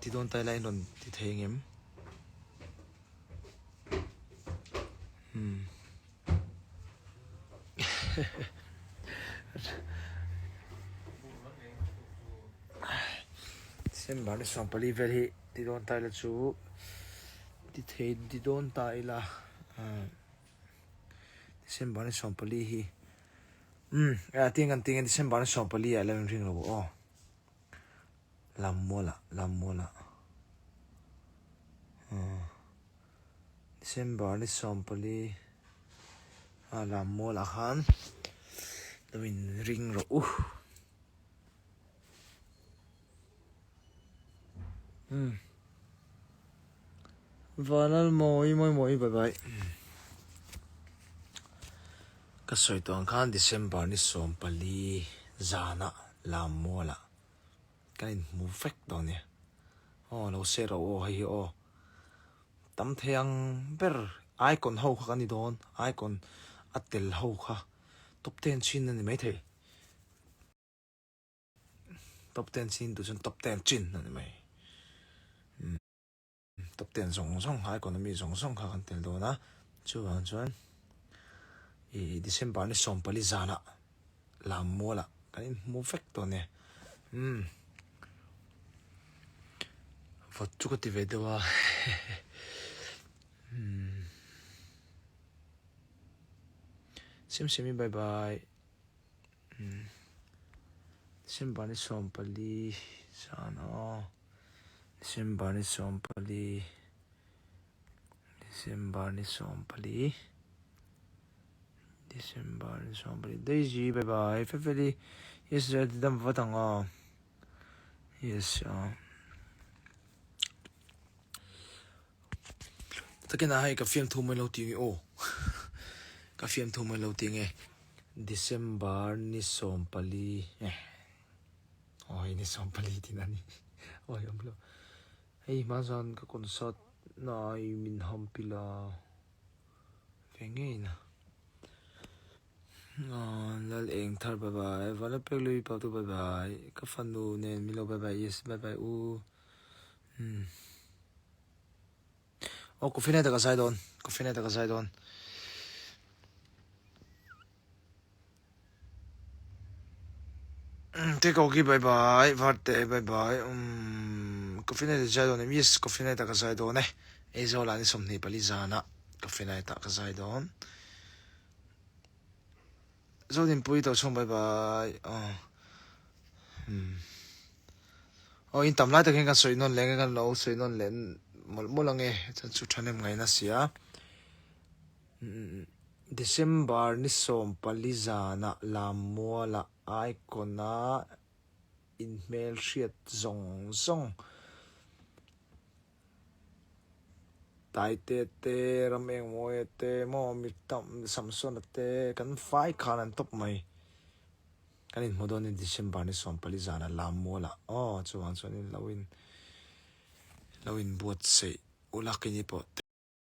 ti dawn ta ila in rawn ti thei angem? Umm. December ni 14 vel hi ti dawn ta ila chu ti thei ti dawn ta ila December ni 14 hi umm a ting kan ting December ni 14 ah la in ring lo aw. Lammualah Lammualah December ni 14 ah Lammualah khan lo in ring rawh u. Umm Vanal mawi mawi mawi bye bye. Ka sawi tawh ang khan December ni 14 zanah Lammualah Kan inhmu vek dawn nia. Aw lo se ro aw hei hi aw. Tam thei ang ber icon ho kha kan ni dawn icon a tel ho kha top ten chin a ni mai thei. Top ten chin duh chuan top ten chin a ni mai. Top ten zawng zawng kha economy zawng zawng kha kan tel dawn a, chuvang chuan ih December ni 14 zanah Lammualah kan inhmu vek dawn e. Umm vawt chu ka ti ve deuh a umm Simsimi bye bye. Umm December ni 14 zan aw. December ni 14 December ni 14 December ni 14 Daisy bye bye Fefeli yes sir ti dam vat ang aw yes aw Takin ah hei ka fiamthu mai lo ti nge aw ka fiamthu mai lo ti nge December ni 14 eh Aw hei ni 14 tin a ni. Aw hei awm lo. Hei hma zan ka concert na i min ham pil a. Ve ngei na. Lal eng thar bye bye. Vanla pek lui pau tu bye bye. Ka fanu nen min lo bye bye yes bye bye u. Hmm. Aw coffee night ah ka zai dawn. Coffee night ah ka zai dawn. Take oki bye bye Varte bye bye umm coffee night zai dawn em yes coffee night ah ka zai dawn e Aizawl ah ni 24 zan ah coffee night ah ka zai dawn Zodinpui tawh chhung bye bye aw umm aw in tam lai tak hian kan sawi nawn leh nge kan lo sawi nawn leh mawlh mawlh ange chuan chu thahnem ngaihna sia. December ni 14 zanah Lammualah Icon-a inhmelhriat zawng zawng Taite te, Ramengmawia te, maw Mitam Samsona te kan fai khan an tawp mai. Kan inhmu dawn ni December ni 14 zanah Lammualah aw chuvang chuan in lo in lo inbuatsaih ula keini pawh.